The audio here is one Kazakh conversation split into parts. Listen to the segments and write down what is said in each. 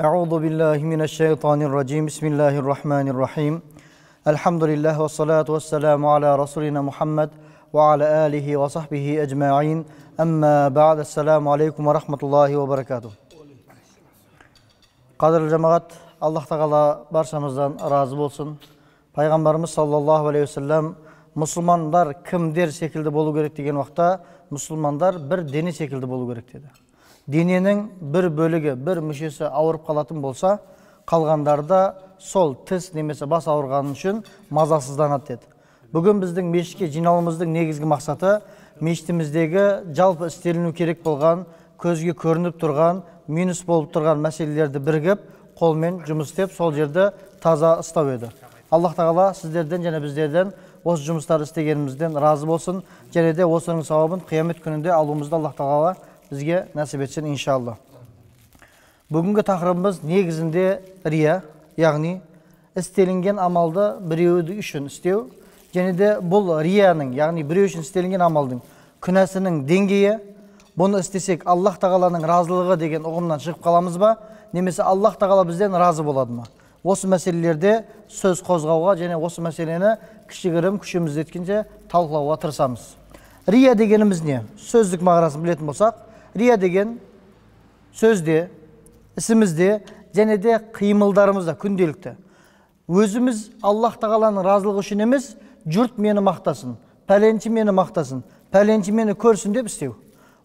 أعوذ بالله من الشيطان الرجيم. بسم الله الرحمن الرحيم. الحمد لله والصلاة والسلام على رسولنا محمد وعلى آله وصحبه أجمعين. أما بعد، السلام عليكم ورحمة الله وبركاته. Қадірлі жамағат, Аллах Тағала баршамыздан разы болсын. Пайғамбарымыз саллаллаху алейхи уассалам мұсылмандар кімдер секілді болу керек деген уақытта, мұсылмандар бір дене секілді болу керек деді. Дененің бір бөлігі, бір мүшесі ауырып қалатын болса, қалғандарда сол тіс немесе бас ауырғаны үшін мазасызданады деді. Бүгін біздің мешітке жиналуымыздың негізгі мақсаты мешітіміздегі жалпы істеліну керек болған, көзге көрініп тұрған, минус болып тұрған мәселелерді бірігіп, қолмен жұмыс істеп, сол жерді таза ұстау еді. Аллах Тағала сіздерден және біздерден осы жұмыстарды істегенімізден разы болсын, және де осының сауабын қиямет күнінде алуымызды Аллах Тағала бізге нәсіп етсін, иншалла. Бүгінгі тақырыбымыз негізінде рия, яғни істелінген амалды біреу үшін істеу, және де бұл рияның, яғни біреу үшін істелінген амалдың күнәсінің деңгейі, бұны істесек Аллах Тағаланың разылығы деген ұғымнан шығып қаламыз ба, немесе Аллах Тағала бізден разы болады ма? Осы мәселелерде сөз қозғауға және осы мәселені кішігірім күшіміз жеткенше талқылауға тырысамыз. Рия дегеніміз не? Сөздік мағынасын білетін болсақ, рия деген сөзде, ісімізде және де қимылдарымызда күнделікті. Өзіміз Аллах Тағаланың разылығы үшін емес, жұрт мені мақтасын, пәленші мені мақтасын, пәленші мені көрсін деп істеу.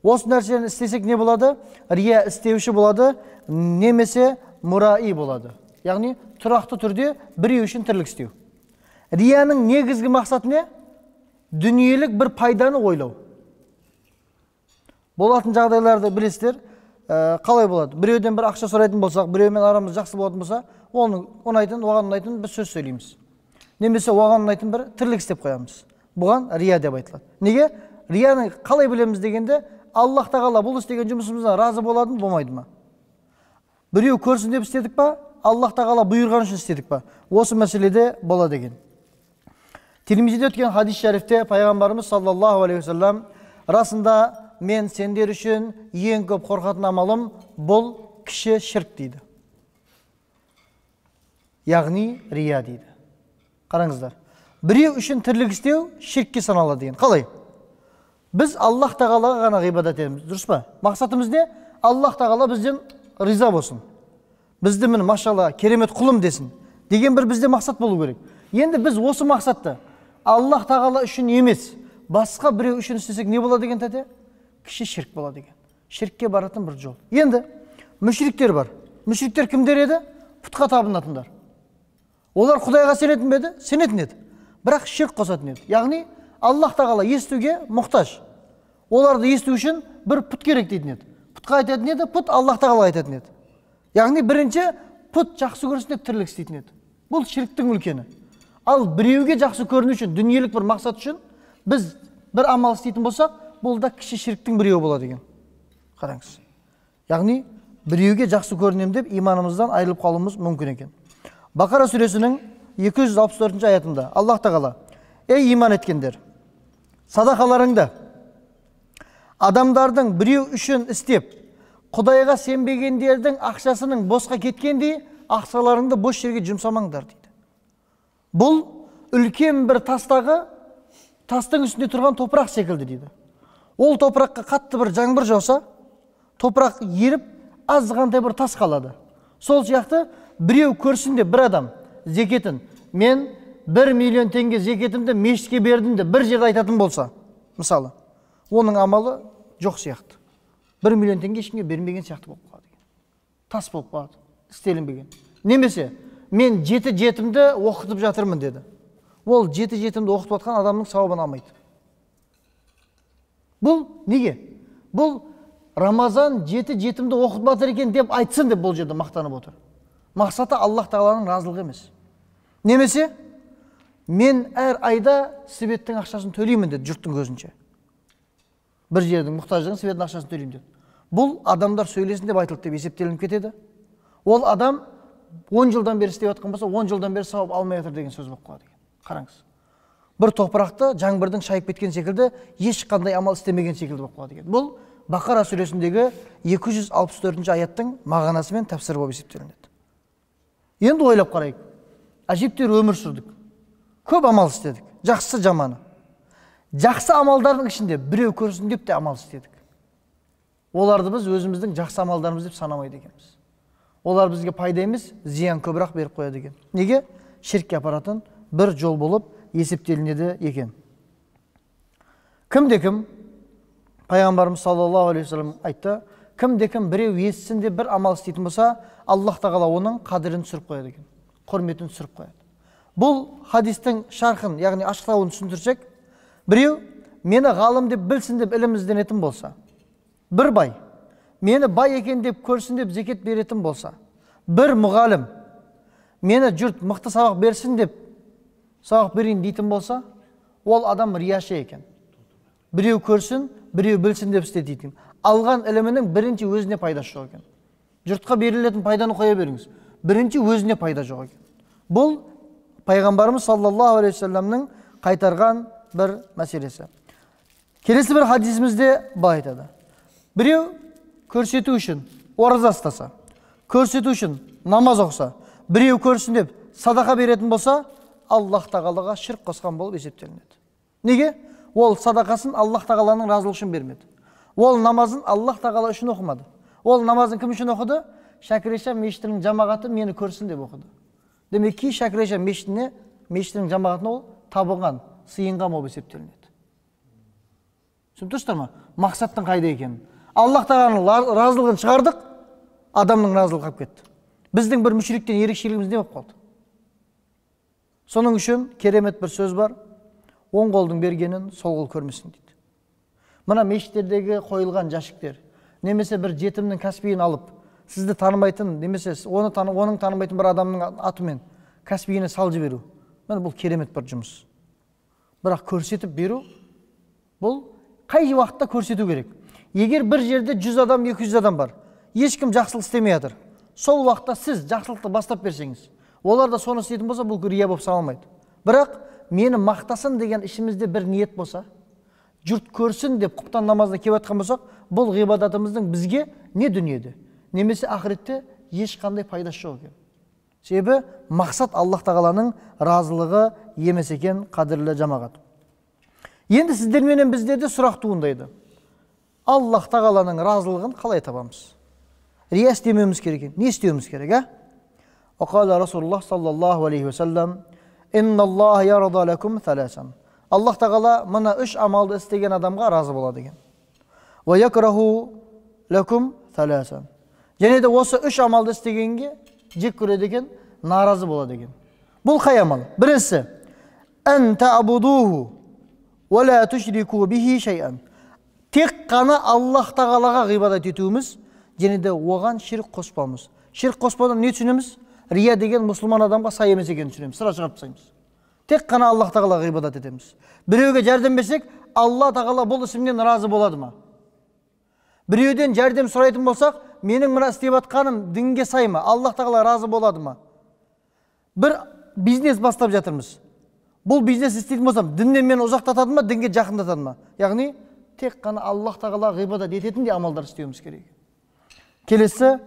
Осы нәрсені істесек не болады? Рия істеуші болады, немесе мұраи болады. Яғни тұрақты түрде біреу үшін тірлік істеу. Рияның негізгі мақсаты не? Дүниелік бір пайданы ойлау. Болатын жағдайларды білесіздер, қалай болады? Біреуден бір ақша сұрайтын болсақ, біреумен арамыз жақсы болатын болса, оның ұнайтын, оған ұнайтын бір сөз сөйлейміз. Немесе оған ұнайтын бір тірлік істеп қоямыз. Бұған рия деп айтылады. Неге? Рияны қалай білеміз дегенде, Аллах Тағала бұл істеген жұмысымыздан разы болады ма, болмайды ма? Біреу көрсін деп істедік па? Аллах Тағала бұйырған үшін істедік па? Осы мәселеде болады екен. Тирмизиде өткен хадис шәрифте пайғамбарымыз саллаллаху алейхи уассалам, расында мен сендер үшін ең көп қорқатын амалым бұл кіші шірк дейді. Яғни рия дейді. Қараңыздар. Біреу үшін тірлік істеу ширкке саналады деген. Қалай? Біз Аллах Тағалаға ғана ғибадат етеміз, дұрыс па? Мақсатымыз не? Аллах Тағала бізден риза болсын. Бізді міне машалла керемет құлым десін деген бір бізде мақсат болу керек. Енді біз осы мақсатты Аллах Тағала үшін емес, басқа біреу үшін істесек не болады деген тәте? Кіші ширк болады деген. Ширкке баратын бір жол. Енді мүшриктер бар. Мүшриктер кімдер еді? Пұтқа табынатындар. Олар Құдайға сенетін бе еді? Сенетін еді. Бірақ ширк қосатын еді. Яғни Аллах Тағала естуге мұқтаж. Оларды есту үшін бір пұт керек дейтін еді. Пұтқа айтатын еді, пұт Аллах Тағала айтатын еді. Яғни бірінші пұт жақсы көрсін деп тірлік істейтін еді. Бұл ширктің үлкені. Ал біреуге жақсы көріну үшін, дүниелік бір мақсат үшін біз бір амал істейтін болсақ, бұл да кіші ширктің біреуі болады екен. Қараңыз. Яғни біреуге жақсы көрінемін деп иманымыздан айырылып қалуымыз мүмкін екен. Бақара сүресінің 264 аятында Аллах Тағала: "Ей иман еткендер, садақаларыңды адамдардың біреу үшін істеп, Құдайға сенбегендердің ақшасының босқа кеткендей, ақшаларыңды бос жерге жұмсамаңдар" дейді. Бұл үлкен бір тастағы тастың үстінде тұрған топырақ секілді дейді. Ол топыраққа қатты бір жаңбыр жауса, топырақ еріп, азғантай бір тас қалады. Сол сияқты біреу көрсін деп бір адам зекетін, мен 1 миллион теңге зекетімді мешітке бердім деп бір жерде айтатын болса, мысалы, оның амалы жоқ сияқты. 1 миллион теңге ешкімге бермеген сияқты болып қалады. Тас болып қалады, істелінбеген. Немесе мен 7 жетімді оқытып жатырмын деді. Ол 7 жетімді оқытып жатқан адамның сауабын алмайды. Бұл неге? Бұл Рамазан 7 жетімді оқытып жатыр екен деп айтсын деп бұл жерде мақтанып отыр. Мақсаты Аллах Тағаланың разылығы емес. Немесе мен әр айда светтің ақшасын төлеймін деді жұрттың көзінше. Бір жердің мұқтаждығын светтің ақшасын төлеймін деді. Бұл адамдар сөйлесін деп айтылды деп есептелініп кетеді. Ол адам 10 жылдан бері істеп жатқан болса, 10 жылдан бері сауап алмай жатыр деген сөз болып қалады екен. Қараңыз. Бір топырақты жаңбырдың шайып кеткен секілді ешқандай амал істемеген секілді болып қалады екен. Бұл Бақара сүресіндегі 264-ші аяттың мағынасы мен тәпсірі болып есептелінеді. Енді ойлап қарайық. Әжептәуір өмір сүрдік. Көп амал істедік. Жақсысы жаманы. Жақсы амалдардың ішінде біреу көрсін деп те амал істедік. Оларды біз өзіміздің жақсы амалдарымыз деп санамайды екенбіз. Олар бізге пайда емес, зиян көбірек беріп қояды екен. Неге? Ширкке апаратын бір жол болып есептелінеді екен. Кімде кім, Пайғамбарымыз саллаллаху алейхи уассалам айтты, кімде кім біреу естісін деп бір амал істейтін болса, Аллах тағала оның қадірін түсіріп қояды екен, құрметін түсіріп қояды. Бұл хадистің шархын, яғни ашықтауын түсіндірсек, біреу мені ғалым деп білсін деп ілім ізденетін болса, бір бай мені бай екен деп көрсін деп зекет беретін болса, бір мұғалім мені жұрт мықты сабақ берсін деп сабақ берейін дейтін болса, ол адам рияшы екен. Біреу көрсін, біреу білсін деп істеді дейтін. Алған ілімінің бірінші өзіне пайдасы жоқ екен. Жұртқа берілетін пайданы қоя беріңіз. Бірінші өзіне пайда жоқ екен. Бұл Пайғамбарымыз саллаллаху алейхи уассаламның қайтарған бір мәселесі. Келесі бір хадисімізде былай айтады. Біреу көрсету үшін ораза ұстаса, көрсету үшін намаз оқыса, біреу көрсін деп садақа беретін болса, Аллах тағалаға ширк қосқан болып есептелінеді. Неге? Ол садақасын Аллах тағаланың разылығы үшін бермеді. Ол намазын Аллах тағала үшін оқымады. Ол намазын кім үшін оқыды? Шәкіреша мешітінің жамағаты мені көрсін деп оқыды. Демек ки Шәкіреша мешітіне, мешітінің жамағатына ол табынған, сыйынған болып есептелінеді. Түсініп тұрсыздар ма? Мақсаттың қайда екенін. Аллах тағаланың разылығын шығардық, адамның разылығы қалып кетті. Біздің бір мүшриктен ерекшелігіміз не болып қалды? Соның үшін керемет бір сөз бар. Оң қолдың бергенін сол қол көрмесін дейді. Мына мешіттердегі қойылған жәшіктер, немесе бір жетімнің кәсібін алып, сізді танымайтын, немесе оның танымайтын бір адамның атымен кәсібіне салып жіберу. Міне бұл керемет бір жұмыс. Бірақ көрсетіп беру, бұл қай уақытта көрсету керек? Егер бір жерде 100 адам, 200 адам бар, ешкім жақсылық істемей жатыр. Сол уақытта сіз жақсылықты бастап берсеңіз, олар да соны істейтін болса, бұл рия болып саналмайды. Бірақ мені мақтасын деген ішімізде бір ниет болса, жұрт көрсін деп құптан намазына келіп жатқан болсақ, бұл ғибадатымыздың бізге не дүниеде, немесе ақыретте ешқандай пайдасы жоқ екен. Себебі мақсат Аллах тағаланың разылығы емес екен, қадірлі жамағат. Енді сіздер менен біздерде сұрақ туындайды. Аллах тағаланың разылығын қалай табамыз? Рия істемеуіміз керек екен. Не істеуіміз керек, ә? Оқала Расулуллах саллаллаху алейхи уассалам, «Инналлаха ярда лакум таласан». Аллах тағала мына үш амалды істеген адамға разы болады екен. «Ва якраху лакум таласан». Және де осы үш амалды істегенге жек көреді екен, наразы болады екен. Бұл қай амал? Біріншісі, «Ан та'будуху ва ла тушрику бихи шай'ан». Тек қана Аллах тағалаға ғибадат етуіміз, және де оған ширк қоспауымыз. Ширк қоспаудан не түсінеміз? Рия деген мұсылман адамға сай емес екенін түсінеміз, сыра шығарып тастаймыз. Тек қана Аллах тағалаға ғибадат етеміз. Біреуге жәрдем берсек, Алла тағала бұл ісімнен разы болады ма? Біреуден жәрдем сұрайтын болсақ, менің мына істеп жатқаным дінге сай ма? Аллах тағала разы болады ма? Бір бизнес бастап жатырмыз. Бұл бизнес істейтін болсам, діннен мені ұзақтатады ма, дінге жақындатады ма? Яғни тек қана Аллах тағалаға ғибадат ететіндей амалдар істеуіміз керек. Келесі,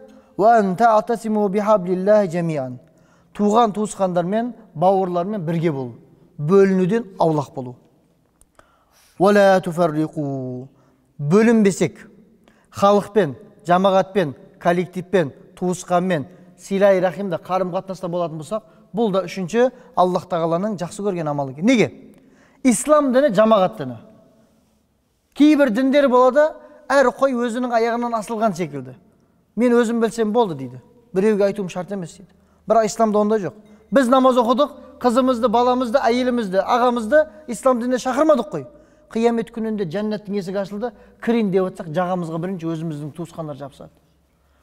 туған туысқандармен, бауырлармен бірге болу, бөлінуден аулақ болу. Бөлінбесек, халықпен, жамағатпен, коллективпен, туысқанмен, силай рахимда қарым-қатынаста болатын болсақ, бұл да үшінші Аллах тағаланың жақсы көрген амалы. Неге? Ислам діні жамағат діні. Кейбір діндер болады, әр қой өзінің аяғынан асылған секілді. Мен өзім білсем болды дейді. Біреуге айтуым шарт емес дейді. Бірақ исламда ондай жоқ. Біз намаз оқыдық, қызымызды, баламызды, әйелімізді, ағамызды ислам дініне шақырмадық қой. Қиямет күнінде жәннаттың есігі ашылды, кірейін деп отырсақ, жағамызға бірінші өзіміздің туысқандар жабысады.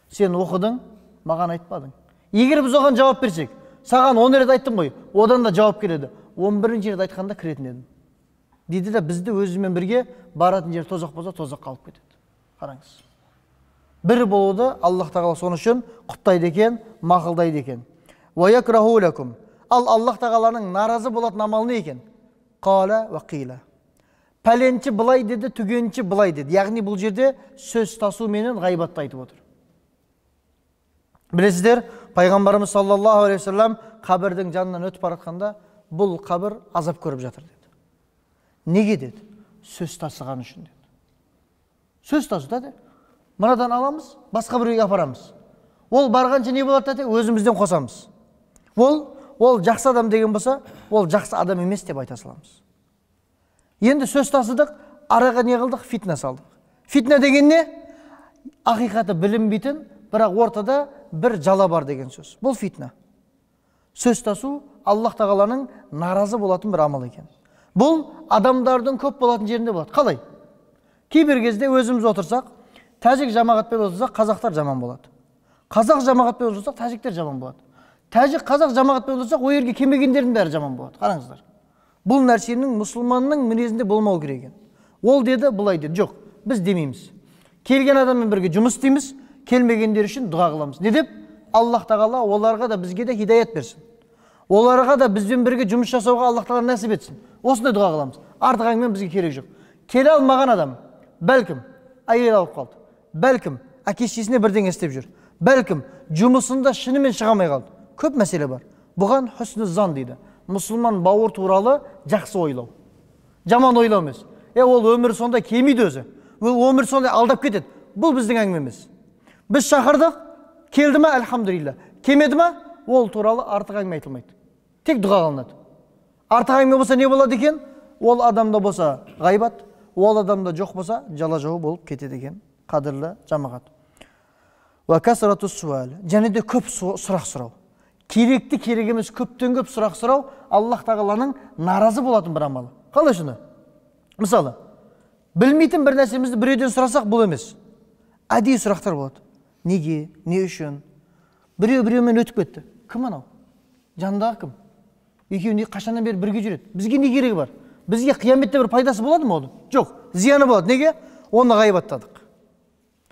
Сен оқыдың, маған айтпадың. Егер біз оған жауап берсек, саған 10 рет айттым ғой, одан да жауап келеді. 11-ші рет айтқанда кіретін едім. Дейді де бізді өзімен бірге баратын жер тозақ болса, тозаққа алып кетеді. Қараңыз. Бір болуды Аллах тағала соны үшін құптайды екен, мақұлдайды екен. Ал Аллах тағаланың наразы болатын амалы не екен? Қала уа қила. Пәленші былай деді, түгенші былай деді. Яғни бұл жерде сөз тасу менен ғайбатты айтып отыр. Білесіздер, пайғамбарымыз саллаллаху алейхи уассалам қабірдің жанынан өтіп бара жатқанда, бұл қабір азап көріп жатыр деді. Неге деді? Сөз тасыған үшін деді. Сөз тасу деді. Мынадан аламыз, басқа біреуге апарамыз. Ол барғанша не болады деді? Өзімізден қосамыз. Ол жақсы адам деген болса, ол жақсы адам емес деп айта саламыз. Енді сөз тасыдық, араға не қылдық? Фитна салдық. Фитна деген не? Ақиқаты білінбейтін, бірақ ортада бір жала бар деген сөз. Бұл фитна. Сөз тасу Аллах тағаланың наразы болатын бір амал екен. Бұл адамдардың көп болатын жерінде болады. Қалай? Кейбір кезде өзіміз отырсақ, тәжік жамағатпен отырсақ, қазақтар жаман болады. Қазақ жамағатпен отырсақ, тәжіктер жаман болады. Тәжік қазақ жамағатпен отырсақ, ол жерге келмегендердің бәрі жаман болады. Қараңыздар. Бұл нәрсенің мұсылманның мінезінде болмау керек екен. Ол деді, былай деді. Жоқ, біз демейміз. Келген адаммен бірге жұмыс істейміз, келмегендер үшін дұға қыламыз. Не деп? Аллах тағала оларға да бізге де хидаят берсін. Оларға да бізбен бірге жұмыс жасауға Аллах тағала нәсіп етсін. Осындай дұға қыламыз. Артық әңгіме бізге керек жоқ. Келе алмаған адам, бәлкім әйел алып қалды, бәлкім әке шешесіне бірдеңе істеп жүр, бәлкім жұмысында шынымен шыға алмай қалды. Көп мәселе бар. Бұған хүсні зан дейді. Мұсылман бауыр туралы жақсы ойлау. Жаман ойлау емес. Ол өмір сондай келмейді өзі. Ол өмір сондай алдап кетеді. Бұл біздің әңгіме емес. Біз шақырдық, келді ме, альхамдулилля. Келмеді ме, ол туралы артық әңгіме айтылмайды. Тек дұға қылынады. Артық әңгіме болса не болады екен? Ол адамда болса ғайбат, ол адамда жоқ болса жала жауы болып кетеді екен, қадірлі жамағат. Уа касратус суал. Және де көп сұрақ сұрау. Керекті керек емес көптен көп сұрақ сұрау Аллах тағаланың наразы болатын бір амалы. Қалай шыны? Мысалы, білмейтін бір нәрсемізді біреуден сұрасақ бұл емес. Әдейі сұрақтар болады. Неге, не үшін? Біреу біреумен өтіп кетті. Кім анау? Жанындағы кім? Екеуі қашаннан бері бірге жүреді. Бізге не керегі бар? Бізге қияметте бір пайдасы болады ма оның? Жоқ, зияны болады. Неге? Оны ғайбаттадық.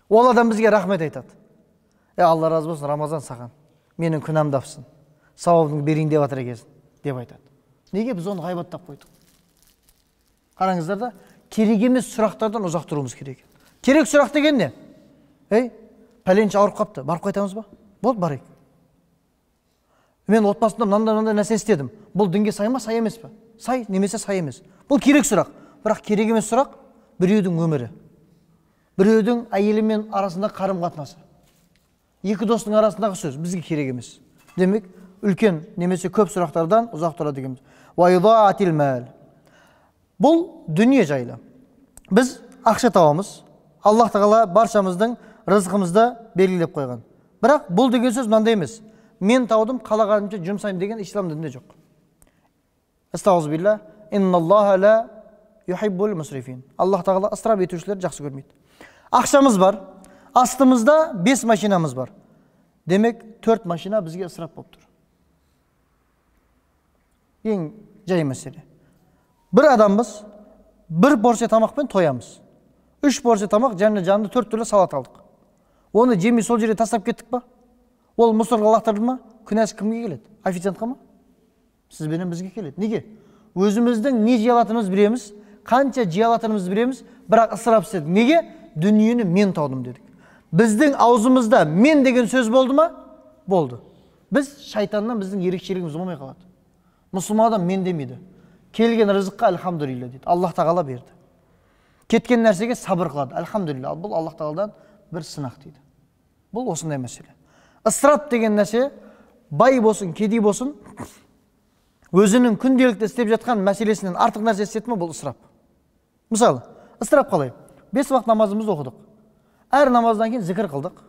Ол адам бізге рахмет айтады. Алла разы болсын, Рамазан саған. Менің күнәмді апсын, сауабыңды берейін деп жатыр екенсің, деп айтады. Неге біз оны ғайбаттап қойдық? Қараңыздар да, керек емес сұрақтардан ұзақ тұруымыз керек. Керек сұрақ деген не? Ей, пәленше ауырып қапты, барып қайтамыз ба? Болды, барайық. Мен отбасымда мынандай нәрсе істедім. Бұл дінге сай ма, сай емес пе? Сай немесе сай емес. Бұл керек сұрақ. Бірақ керек емес сұрақ біреудің өмірі. Біреудің әйелімен арасында қарым-қатынасы. Екі достың арасындағы сөз бізге керек емес. Демек, үлкен немесе көп сұрақтардан ұзақ тұрады екенбіз. Бұл дүние жайлы. Біз ақша табамыз. Аллах тағала баршамыздың рызқымызды белгілеп қойған. Бірақ бұл деген сөз мынандай емес. Мен таудым, қалағанымша жұмсаймын деген ислам дінінде жоқ. Астағфирулла, инналлаха ла юхиббул мусрифин. Аллах тағала ысырап етушілерді жақсы көрмейді. Ақшамыз бар. Астымызда 5 машинамыз бар. Демек, 4 машина бізге ысырап болып тұр. Ең жай мәселе. Бір адамбыз, бір порция тамақпен тоямыз. 3 порция тамақ және жанында 4 түрлі салат алдық. Оны жемей сол жерге тастап кеттік па? Ол мусорға лақтырды ма? Күнәсі кімге келеді? Официантқа ма? Сізбенен бізге келеді. Неге? Өзіміздің не жей алатынымызды білеміз, қанша жей алатынымызды білеміз, бірақ ысырап істедік. Неге? Дүниені мен таудым дедік. Біздің аузымызда мен деген сөз болды ма? Болды. Біз шайтаннан біздің ерекшелігіміз болмай қалады. Мұсылман адам мен демейді. Келген рызыққа альхамдулилля дейді. Аллах тағала берді. Кеткен нәрсеге сабыр қылады. Альхамдулилля. Бұл Аллах тағаладан бір сынақ дейді. Бұл осындай мәселе. Ысырап деген нәрсе бай болсын, кедей болсын, өзінің күнделікті істеп жатқан мәселесінен артық нәрсе істеді ме, бұл ысырап. Мысалы, ысырап қалай? 5 уақыт намазымызды оқыдық. Әр намаздан кейін зікір қылдық.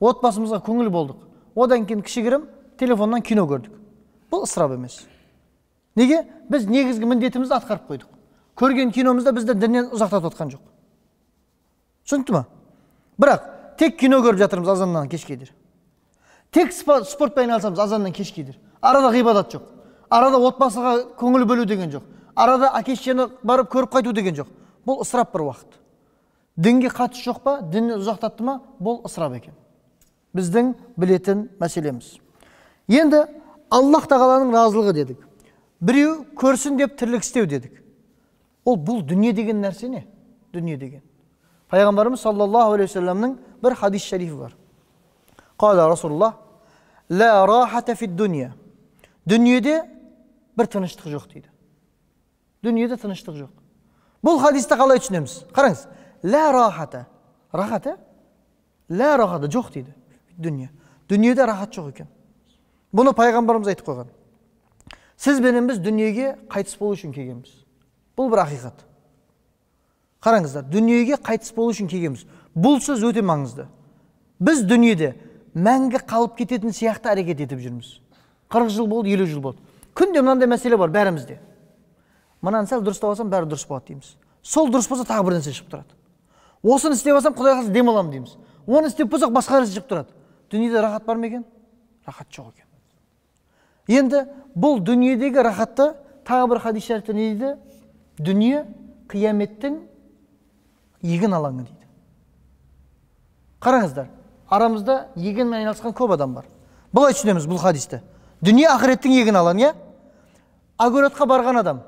Отбасымызға көңіл болдық. Одан кейін кішігірім телефоннан кино көрдік. Бұл ысырап емес. Неге? Біз негізгі міндетімізді атқарып қойдық. Көрген киномызда бізді діннен ұзақтатып отқан жоқ. Түсінікті ма? Бірақ тек кино көріп жатырмыз азаннан кешке дейін. Тек спортпен айналысамыз азаннан кешке дейін. Арада ғибадат жоқ. Арада отбасыға көңіл бөлу деген жоқ. Арада әке шешені барып көріп қайту деген жоқ. Бұл ысырап бір уақыт. Дінге қатысы жоқ па, діннен ұзақтатты ма, бұл ысырап екен. Біздің білетін мәселеміз. Енді Аллах тағаланың разылығы дедік. Біреу көрсін деп тірлік істеу дедік. Ол бұл дүние деген нәрсе не? Дүние деген. Пайғамбарымыз саллаллаху алейхи уассаламның бір хадис шарифі бар. Қала Расулуллах, «Ла рахата фид дүние». Дүниеде бір тыныштық жоқ дейді. Дүниеде тыныштық жоқ. Бұл хадисті қалай түсінеміз? Қараңыз, «Ла рахата». Рахат, «Ла рахата» жоқ дейді. Дүние. Дүниеде рахат жоқ екен. Бұны пайғамбарымыз айтып қойған. Сіз бенен біз дүниеге қайтыс болу үшін келгенбіз. Бұл бір ақиқат. Қараңыздар, дүниеге қайтыс болу үшін келгенбіз. Бұл сөз өте маңызды. Біз дүниеде мәңгі қалып кететін сияқты әрекет етіп жүрміз. 40 жыл болды, 50 жыл болды. Күнде мынандай мәселе бар бәрімізде. Мынаны сәл дұрыстап алсам, бәрі дұрыс болады дейміз. Сол дұрыс болса, тағы бір нәрсе шығып тұрады. Осыны істеп алсам, Құдай қаласа дем аламын дейміз. Оны істеп болсақ, басқа нәрсе шығып тұрады. Дүниеде рахат бар ма екен? Рахат жоқ екен. Енді бұл дүниедегі рахатты тағы бір хадис шәріпте не дейді? Дүние қияметтің егін алаңы дейді. Қараңыздар, арамызда егінмен айналысқан көп адам бар. Былай түсінеміз бұл хадисті. Дүние ақыреттің егін алаңы, иә? Огородқа барған адам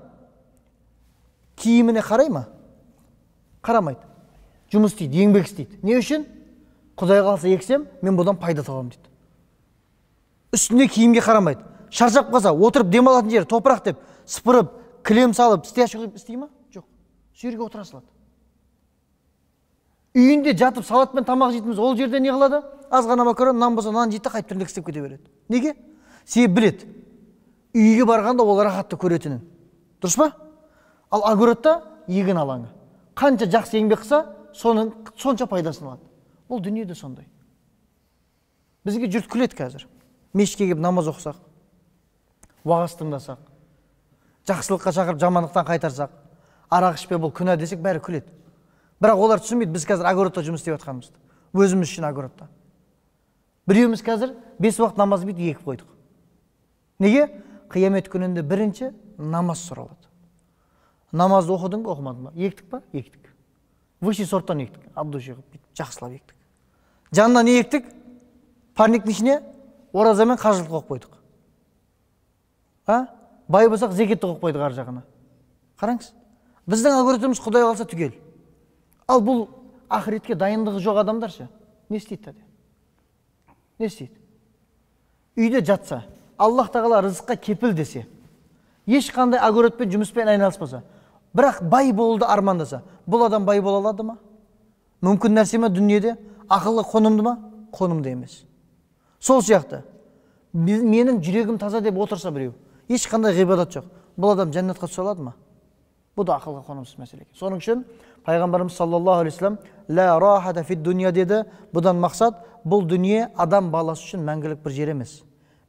киіміне қарай ма? Қарамайды. Жұмыс істейді, еңбек істейді. Не үшін? Құдай қаласа ексем, мен бұдан пайда табамын дейді. Үстіне киімге қарамайды. Шаршап қалса, отырып демалатын жері топырақ деп сыпырып, кілем салып, стяжка қойып істей ма? Жоқ. Сол жерге отыра салады. Үйінде жатып салатпен тамақ жейтінбіз, ол жерде не қылады? Аз ғана макарон, нан болса нан жейді, қайтып тірлік істеп кете береді. Неге? Себебі біледі. Үйге барғанда ол рахатты көретінін. Дұрыс па? Ал огородта егін алаңы. Қанша жақсы еңбек қылса, соның сонша пайдасын алады. Ол дүниеде сондай. Бізге жұрт күледі қазір. Мешітке келіп намаз оқысақ, уағыз тыңдасақ, жақсылыққа шақырып жамандықтан қайтарсақ, арақ ішпе бұл күнә десек, бәрі күледі. Бірақ олар түсінбейді, біз қазір огородта жұмыс істеп жатқанымызды. Өзіміз үшін огородта. Біреуміз қазір 5 уақыт намаз бүйтіп егіп қойдық. Неге? Қиямет күнінде бірінші намаз сұралады. Намазды оқыдың ба, оқымадың ба? Ектік па? Ектік. Высший сорттан ектік. От души қылып бүйтіп жақсылап ектік. Жанына не ектік? Парниктің ішіне ораза мен қажылық қойып қойдық. А? Бай болсақ зекетті қойып қойдық ар жағына. Қараңыз. Біздің алгоритміміз Құдай қаласа түгел. Ал бұл ақыретке дайындығы жоқ адамдар ше? Не істейді? Не істейді? Үйде жатса, Аллах тағала рызыққа кепіл десе, ешқандай огородпен жұмыспен айналыспаса, бірақ бай болуды армандаса, бұл адам бай бола алады ма? Мүмкін нәрсе ме дүниеде? Ақылға қонымды ма? Қонымды емес. Сол сияқты, менің жүрегім таза деп отырса біреу, ешқандай ғибадат жоқ, бұл адам жәннатқа түсе алады ма? Бұл да ақылға қонымсыз мәселе. Соның үшін пайғамбарымыз саллаллаху алейхи вассалам «Ла рахата фид дүния» деді. Бұдан мақсат, бұл дүние адам баласы үшін мәңгілік бір жер емес.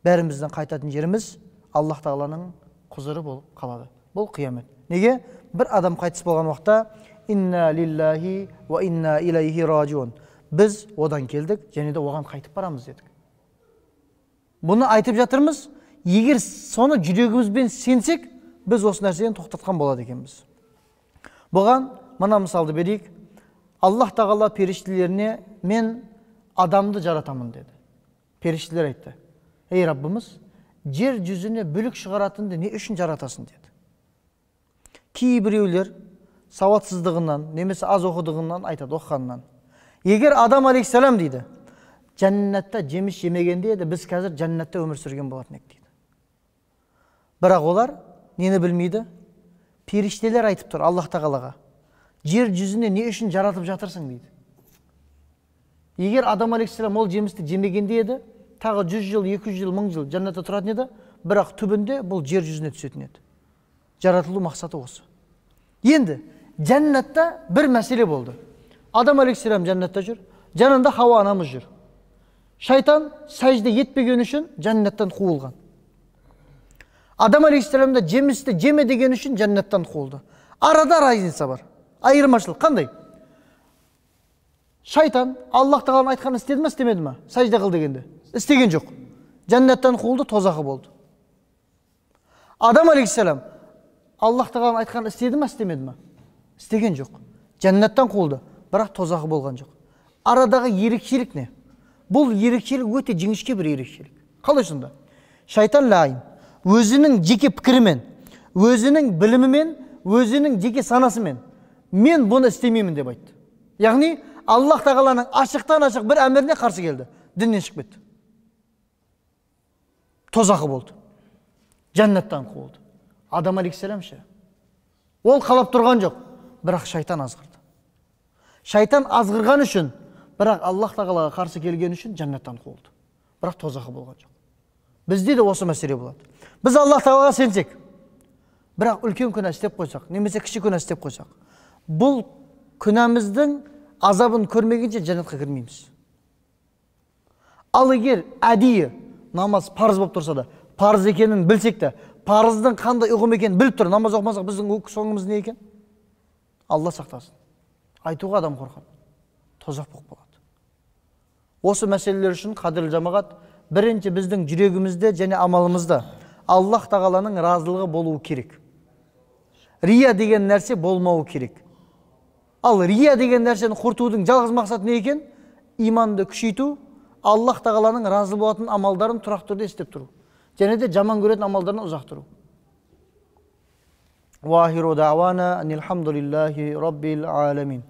Бәріміздің қайтатын жеріміз Аллах тағаланың құзыры болып қалады. Бұл қиямет. Неге? Бір адам қайтыс болған уақытта «Инна лиллахи ва инна илайхи ражиун». Біз одан келдік және де оған қайтып барамыз дедік. Бұны айтып жатырмыз, егер соны жүрегімізбен сенсек, біз осы нәрседен тоқтатқан болады екенбіз. Бұған мына мысалды берейік. Аллах тағала періштелеріне мен адамды жаратамын деді. Періштелер айтты: «Ей Раббымыз, жер жүзіне бүлік шығаратынды не үшін жаратасың?» деді. Кейбіреулер сауатсыздығынан немесе аз оқыдығынан айтады, оқығаннан. Егер Адам алейхиссалам дейді, жәннатта жеміс жемегенде еді, біз қазір жәннатта өмір сүрген болатын едік дейді. Бірақ олар нені білмейді? Періштелер айтып тұр Аллах тағалаға: жер жүзіне не үшін жаратып жатырсың дейді. Егер Адам алейхиссалам ол жемісті жемегенде еді, тағы 100 жыл, 200 жыл, 1000 жыл жәннатта тұратын еді, бірақ түбінде бұл жер жүзіне түсетін еді. Жаратылу мақсаты осы. Енді жәннатта бір мәселе болды. Адам алейхиссалам жәннатта жүр, жанында Хауа анамыз жүр. Шайтан сәжде етпеген үшін жәннаттан қуылған. Адам алейхиссалам да жемісті жеме деген үшін жәннаттан қуылды. Арада разница бар. Айырмашылық қандай? Шайтан Аллах тағаланың айтқанын істеді ме, істемеді ме? Сәжде қыл дегенде. Істеген жоқ. Жәннаттан қуылды, тозақы болды. Адам алейхиссалам Аллах тағаланың айтқанын істеді ме, істемеді ме? Істеген жоқ. Жәннаттан қуылды, бірақ тозақы болған жоқ. Арадағы ерекшелік не? Бұл ерекшелік өте жіңішке бір ерекшелік. Қалай сонда? Шайтан лайын өзінің жеке пікірімен, өзінің білімімен, өзінің жеке санасымен мен бұны істемеймін деп айтты. Яғни Аллах тағаланың ашықтан ашық бір әміріне қарсы келді, діннен шығып кетті. Тозақы болды, жәннаттан қуылды. Адам алейхиссалам ше, ол қалап тұрған жоқ, бірақ шайтан азғырды. Шайтан азғырған үшін, бірақ Аллах тағалаға қарсы келген үшін жәннаттан қуылды. Бірақ тозақы болған жоқ. Бізде де осы мәселе болады. Біз Аллах тағалаға сенсек, бірақ үлкен күнә істеп қойсақ, немесе кіші күнә істеп қойсақ, бұл күнәміздің азабын көрмегенше жәннатқа кірмейміз. Ал егер әдейі намаз парыз болып тұрса да, парыз екенін білсек те, парыздың қандай ұғым екенін біліп тұр, намаз оқымасақ біздің соңымыз не екен? Алла сақтасын. Айтуға адам қорқады. Тозақ болып қалады. Осы мәселелер үшін қадірлі жамағат, бірінші біздің жүрегімізде және амалымызда Аллах тағаланың разылығы болуы керек. Рия деген нәрсе болмауы керек. Ал рия деген нәрсені құртудың жалғыз мақсаты не екен? Иманды күшейту, Аллах тағаланың разы болатын амалдарын тұрақты түрде істеп тұру. Және де жаман көретін амалдардан ұзақ тұру. Уахиру дауана анилхамдулиллахи раббил аламин.